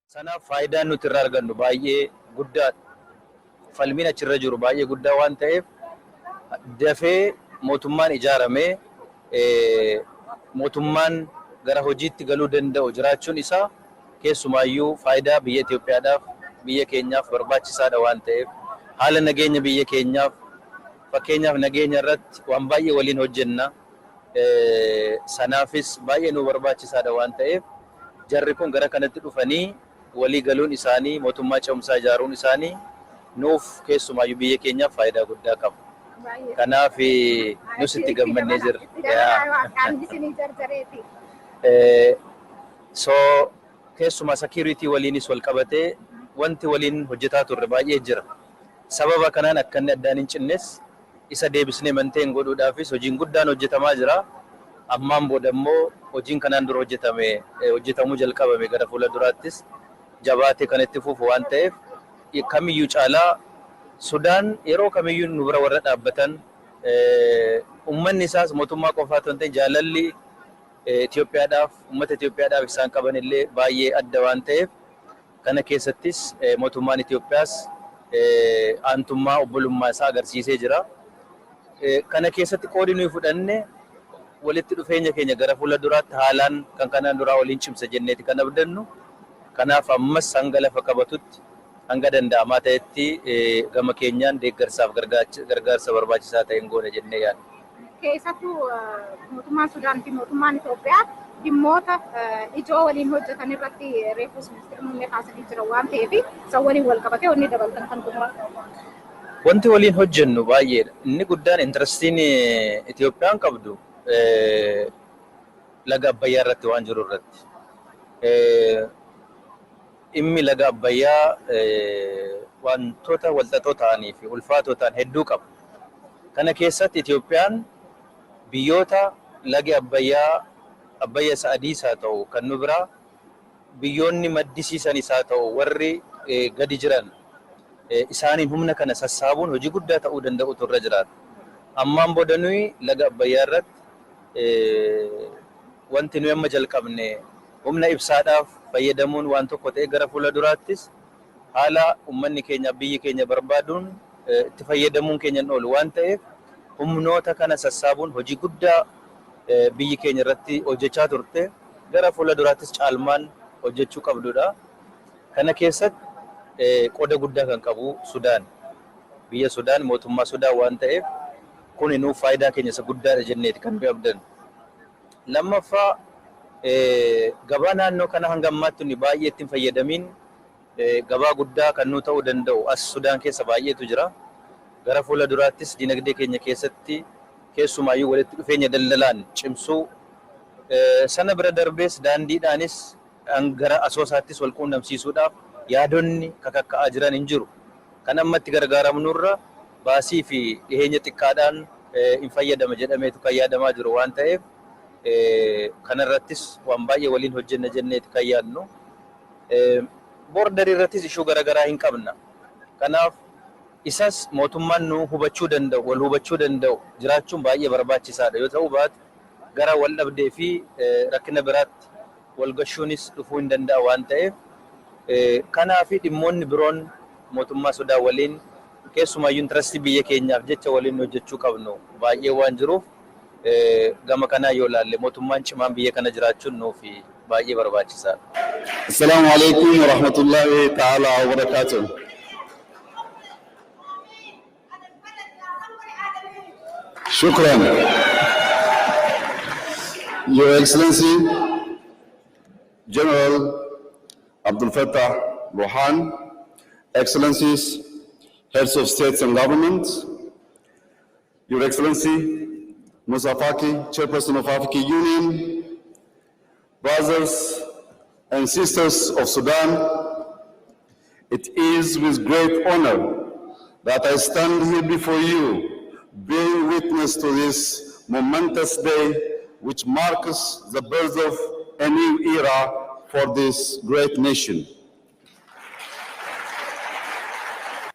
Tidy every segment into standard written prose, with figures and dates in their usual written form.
Sanaaf faayidaan nuti irraa argannu baay'ee guddaadha. Falmiin achirra jiru baay'ee guddaa waan ta'eef, dafee mootummaan ijaaramee mootummaan gara hojiitti galuu danda'u jiraachuun isaa keessumaayyuu faayidaa biyya Itoophiyaadhaaf, biyya keenyaaf barbaachisaadha waan ta'eef, haala nageenya biyya keenyaaf, fakkeenyaaf nageenya irratti waan baay'ee waliin hojjenna. Sanaafis baay'ee nu barbaachisaadha waan ta'eef, jarri kun gara kanatti dhufanii walii galuun isaanii, mootummaa ce'umsaa ijaaruun isaanii nuuf keessumaayyuu biyya keenyaaf faayidaa guddaa qaba. Kanaaf nus itti gammannee jirra. So keessumaa security waliinis wal qabatee wanti waliin hojjetaa turre baay'ee jira. Sababa kanaan akka inni addaan hin cinnes isa deebisnee maintain godhuudhaafis hojiin guddaan hojjetamaa jira. Ammaan booda immoo hojiin kanaan dura hojjetame, hojjetamuu jalqabame gara fuula duraattis jabaatee kan itti fufu waan ta'eef, kamiyyuu caalaa Sudaan yeroo kamiyyuu nu bira warra dhaabbatan, uummanni isaas mootummaa qofaa otoo hin ta'in jaalalli Itoophiyaadhaaf, uummata Itoophiyaadhaaf isaan qaban illee baay'ee adda waan ta'eef, kana keessattis mootummaan Itoophiyaas aantummaa obbolummaa isaa agarsiisee jira. Kana keessatti qoodi nuyi fudhanne walitti dhufeenya keenya gara fuula duraatti haalaan kan kanaan duraa waliin cimsa jenneeti kan abdannu. Kanaaf ammas hanga lafa qabatutti, hanga danda'amaa ta'etti gama keenyaan deeggarsaaf gargaarsa barbaachisaa ta'e hin goone jennee yaadna. Keessattuu mootummaan Sudaan fi mootummaan Itoophiyaa dhimmoota ijoo waliin hojjetan irratti reefus ministeerri muummee kaasanii jiran waan ta'eef, isaan waliin wal qabatee wanni dabaltan kan xumura. Wanti waliin hojjennu baay'eedha. Inni guddaan interestiin Itoophiyaan qabdu laga Abbayyaa irratti waan jiru irratti. Dhimmi laga Abbayyaa wantoota walxaxoo ta'anii fi ulfaatoo ta'an hedduu qaba. Kana keessatti Itoophiyaan biyyoota lagi Abbayyaa, Abbayya isa adiis haa ta'u kan nu biraa, biyyoonni maddisiisanis haa ta'u warri gadi jiran, isaaniin humna kana sassaabuun hojii guddaa ta'uu danda'utu irra jiraata. Ammaan booda nuyi laga Abbayyaa irratti wanti nuyi amma jalqabne humna ibsaadhaaf fayyadamuun waan tokko ta'e, gara fuula duraattis haala uummanni keenya, biyyi keenya barbaaduun itti fayyadamuun keenya hin oolu waan ta'eef, humnoota kana sassaabuun hojii guddaa biyyi keenya irratti hojjechaa turte, gara fuula duraattis caalmaan hojjechuu qabdudha. Kana keessatti qooda guddaa kan qabu Sudaan. Biyya Sudaan, mootummaa Sudaan waan ta'eef, kuni nuuf faayidaa keenya isa guddaadha jenneeti kan nuyi abdannu. Lammaffaa, gabaa naannoo kana hanga ammaatti nuyi baay'ee itti hin fayyadamiin, gabaa guddaa kan nuu ta'uu danda'u as Sudaan keessa baay'eetu jira. Gara fuula duraattis dinagdee keenya keessatti keessumaayyuu walitti dhufeenya daldalaan cimsuu, sana bira darbees daandiidhaanis gara Asoosaattis wal quunnamsiisuudhaaf yaadonni kakakka'aa jiran hin jiru. Kan amma itti gargaaramnurra baasii fi dhiheenya xiqqaadhaan hin fayyadama jedhameetu kan yaadamaa jiru waan ta'eef, kanarrattis waan baay'ee waliin hojjenna jenneeti kan yaadnu. Borderii irrattis issue garaagaraa hin qabna. Kanaaf isas mootummaan nu hubachuu danda'u, wal hubachuu danda'u jiraachuun baay'ee barbaachisaadha. Yoo ta'uu baate gara wal dhabdee fi rakkina biraatti wal gashuunis dhufuu hin danda'a waan ta'eef, kanaa fi dhimmoonni biroon mootummaa Sudaan waliin keessumaayyuu interestii biyya keenyaaf jecha waliin hojjechuu qabnu baay'ee waan jiruuf, gama kanaa yoo ilaalle mootummaan cimaan biyya kana jiraachuun nuuf baay'ee barbaachisaadha. السلام عليكم ورحمة الله تعالى وبركاته. شكرا. Your Excellency, General Abdul Fattah Burhan, Excellencies, Heads of States and Governments, Your Excellency, Musa Faki, Chairperson of African Union, brothers and sisters of Sudan, it is with great honor that I stand here before you, bearing witness to this momentous day, which marks the birth of a new era for this great nation.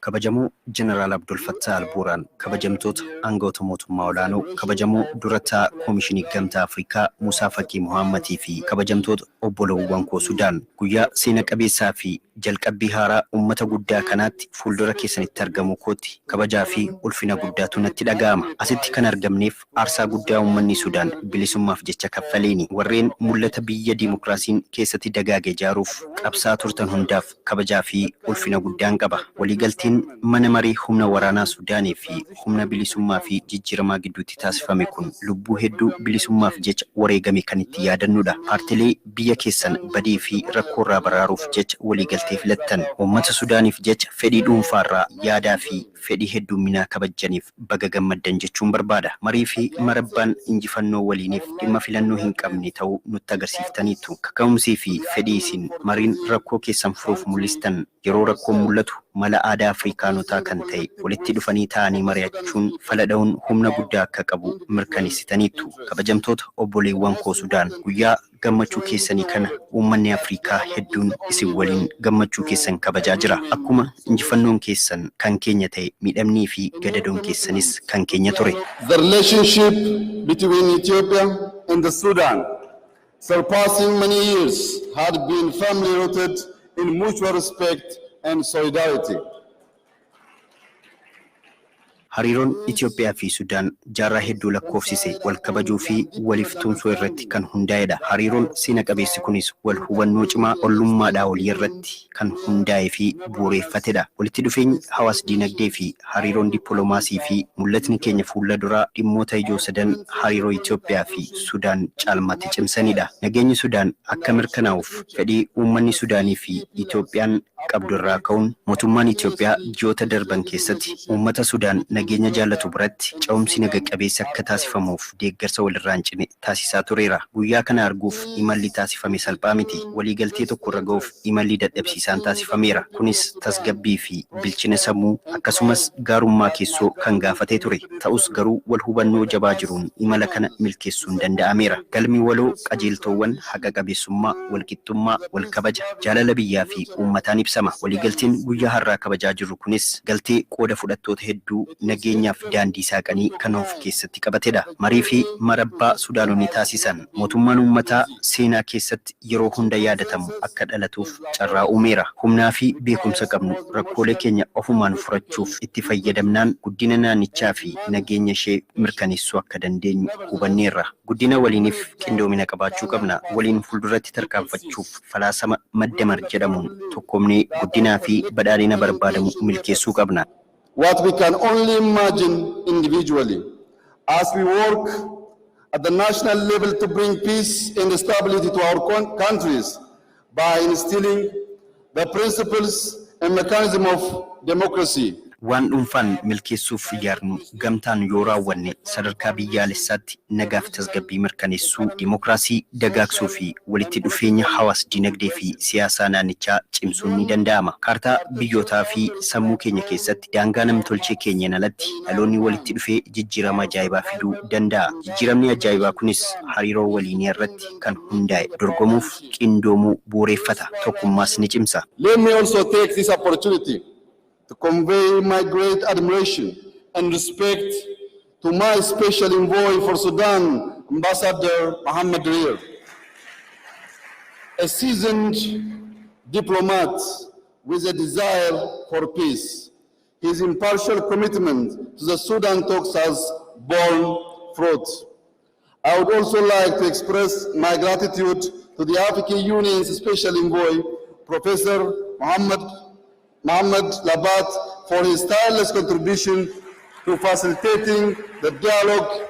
Kabajamoo Jeneraal Abdul Fattah Albuuraan, kabajamtoota aangawoota mootummaa olaanoo, kabajamoo durataa Koomishinii Gamtaa Afrikaa Musaa Fakii Muhammadii fi kabajamtoota obbolowwan koo Sudaan, guyyaa seena qabeessaa fi jalqabbii haaraa uummata guddaa kanaatti fuuldura keessanitti argamuu kootti kabajaa fi ulfina guddaatu natti dhaga'ama. Asitti kan argamneef aarsaa guddaa uummanni Sudaan bilisummaaf jecha kaffaleeni. Warreen mul'ata biyya diimokiraasiin keessatti dagaage ijaaruuf qabsaa turtan hundaaf kabajaa fi ulfina guddaan qaba. Waliigalteen mana marii humna waraanaa Sudaanii fi humna bilisummaa fi jijjiiramaa gidduutti taasifame kun lubbuu hedduu bilisummaaf jecha wareegame kan itti yaadannudha. Paartilee biyya keessan badii fi rakkoorraa baraaruuf jecha waliigaltee filattan, uummata Sudaaniif jecha fedhii dhuunfaarraa yaadaa fi fedhii heddumminaa kabajjaniif baga gammaddan jechuun barbaada. Marii fi marabbaan injifannoo waliiniif dhimma filannoo hin qabne ta'uu nutti agarsiiftaniitu. Kaka'umsii fi fedhii isin mariin rakkoo keessan furuuf mul'istan, yeroo rakkoon mul'atu mala aadaa Afrikaanotaa kan ta'e walitti dhufanii taa'anii mari'achuun fala dha'uun humna guddaa akka qabu mirkaneessitaniitu. Kabajamtoota obboleewwan koo Sudaan, guyyaa gammachuu keessanii kana uummanni Afrikaa hedduun isin waliin gammachuu keessan kabajaa jira. Akkuma injifannoon keessan kan keenya ta'e, miidhamnii fi gadadoon keessanis kan keenya ture. The relationship between Ethiopia and the Sudan, surpassing many years, had been firmly rooted in mutual respect and solidarity. Hariiroon Itoophiyaa fi Sudaan jaarraa hedduu lakkoofsise wal kabajuu fi waliif tumsuu irratti kan hundaa'edha. Hariiroon seena qabeessi kunis wal hubannoo cimaa ollummaadhaa olii irratti kan hundaa'ee fi bu'uureffatedha. Walitti dhufeenyi hawaas dinagdee fi hariiroon dippiloomaasii fi mul'atni keenya fuula duraa dhimmoota ijoo sadan hariiroo Itoophiyaa fi Sudaan caalmaatti cimsanidha. Nageenyi Sudaan akka mirkanaa'uuf fedhii uummanni Sudaanii fi Itoophiyaan qabdu irraa ka'uun, mootummaan Itoophiyaa ji'oota darban keessatti uummata Sudaan nageenya jaallatu biratti ce'umsi naga qabeessa akka taasifamuuf deeggarsa walirraa hin cinne taasisaa tureera. Guyyaa kana arguuf imalli taasifame salphaa miti. Waliigaltee tokko irra ga'uuf imalli dadhabsiisaan taasifameera. Kunis tasgabbii fi bilchina sammuu akkasumas gaarummaa keessoo kan gaafatee ture. Ta'us garuu wal hubannoo jabaa jiruun imala kana milkeessuun danda'ameera. Galmi waloo qajeeltoowwan haqa qabeessummaa, walqixxummaa, wal kabaja, jaalala biyyaa fi uummataan ibsama. Waliigalteen guyyaa har'aa kabajaa jirru kunis galtee qooda fudhattoota hedduu nageenyaaf daandii saaqanii kan of keessatti qabatedha. Marii fi marabbaa Sudaanonni taasisan mootummaan uummataa seenaa keessatti yeroo hunda yaadatamu akka dhalatuuf carraa uumeera. Humnaa fi beekumsa qabnu rakkoolee keenya ofumaan furachuuf itti fayyadamnaan guddina naannichaa fi nageenya ishee mirkaneessuu akka dandeenyu hubanneerra. Guddina waliiniif qindoomina qabaachuu qabna. Waliin fuulduratti tarkaanfachuuf falaasama maddamar jedhamuun tokkoomnee guddinaa fi badhaadhina barbaadamu milkeessuu qabna. What we can only imagine individually. As we work at the national level to bring peace and stability to our countries by instilling the principles and mechanism of democracy. Waan dhuunfaan milkeessuuf yaadnu gamtaan yoo raawwanne, sadarkaa biyyaalessaatti nagaaf tasgabbii mirkaneessuu, dimokiraasii dagaagsuu fi walitti dhufeenya hawaas dinagdee fi siyaasaa naannichaa cimsuun ni danda'ama. Kaartaa biyyootaa fi sammuu keenya keessatti daangaa namtolchee keenyan alatti dhaloonni walitti dhufee jijjiirama ajaa'ibaa fiduu danda'a. Jijjiiramni ajaa'ibaa kunis hariiroo waliinii irratti kan hundaa'e dorgomuuf qindoomuu bu'uureffata. Tokkummaas ni cimsa. Let me also take this opportunity to convey my great admiration and respect to my special envoy for Sudan, Ambassador Mohammed Dirir. A seasoned diplomat with a desire for peace. His impartial commitment to the Sudan talks has borne fruit. I would also like to express my gratitude to the African Union's Special Envoy, Professor Mohamed Lebatt, for his tireless contribution to facilitating the dialogue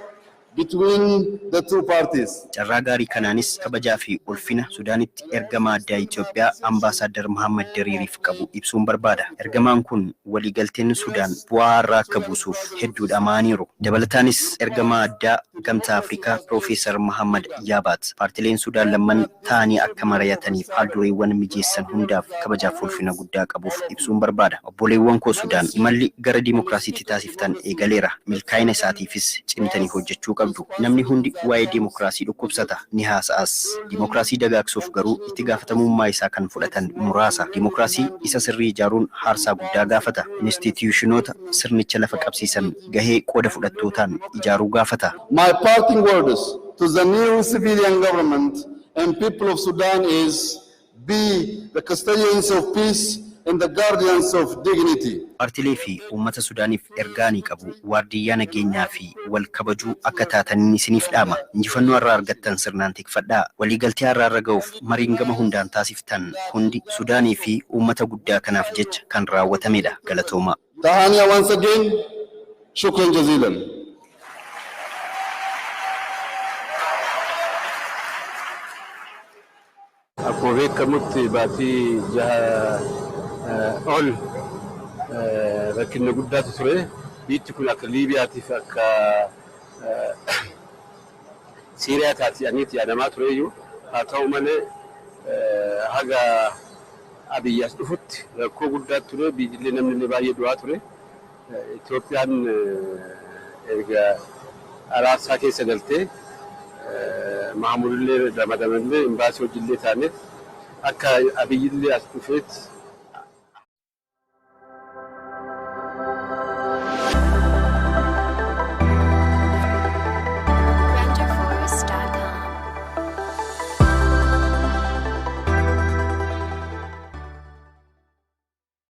between the two parties. Carraa gaarii kanaanis kabajaa fi ulfina Sudaanitti ergamaa addaa Itoophiyaa Ambaasaaddar Muhammad Diriiriif qabu ibsuun barbaada. Ergamaan kun waliigalteen Sudaan bu'aa har'aa akka buusuuf hedduu dhama'aniiru. Dabalataanis ergamaa addaa Gamtaa Afrikaa Piroofeesar Muhammad Yaabaat paartileen Sudaan lamman ta'anii akka mari'ataniif haaldureewwan mijeessan hundaaf kabajaaf ulfina guddaa qabuuf ibsuun barbaada. Obboleewwan koo Sudaan, imalli gara dimokiraasiitti taasiftan eegaleera. Milkaa'ina isaatiifis cimtanii hojjechuu qabdu. qabdu. Namni hundi waa'ee diimokiraasii dhukkubsata, ni haasa'as. Diimokiraasii dagaagsuuf garuu itti gaafatamummaa isaa kan fudhatan muraasa. Diimokiraasii isa sirrii ijaaruun haarsaa guddaa gaafata. Inistituushinoota sirnicha lafa qabsiisan gahee qooda fudhattootaan ijaaruu gaafata. My parting words to the new civilian government and people of Sudan is: be the custodians of peace and the guardians of dignity. Paartilee fi uummata Sudaaniif ergaa ni qabu. Waardiyyaa nageenyaa fi wal kabajuu akka taataniin isiniif dhaama. Injifannoo har'aa argattan sirnaan tikfadhaa. Waliigaltee har'aa irra ga'uuf mariin gama hundaan taasiftan hundi Sudaanii fi uummata guddaa kanaaf jecha kan raawwatamedha. Galatooma. تهاني once again, شكرا جزيلا. Akkuma beekamutti baatii 6 ol rakkina guddaatu ture. Biyyi kun akka Liibiyaatiif akka Siiriyaa taati jedhaniiti yaadamaa tureyyuu, haa ta'u malee haga Abiyyi as dhufutti rakkoo guddaa ture. Biyyillee namni illee baay'ee du'aa ture. Itoophiyaan erga araarsaa keessa galtee, Mahamudillee ramadamallee imbaasii hojiillee taaneet akka Abiyyillee as dhufeet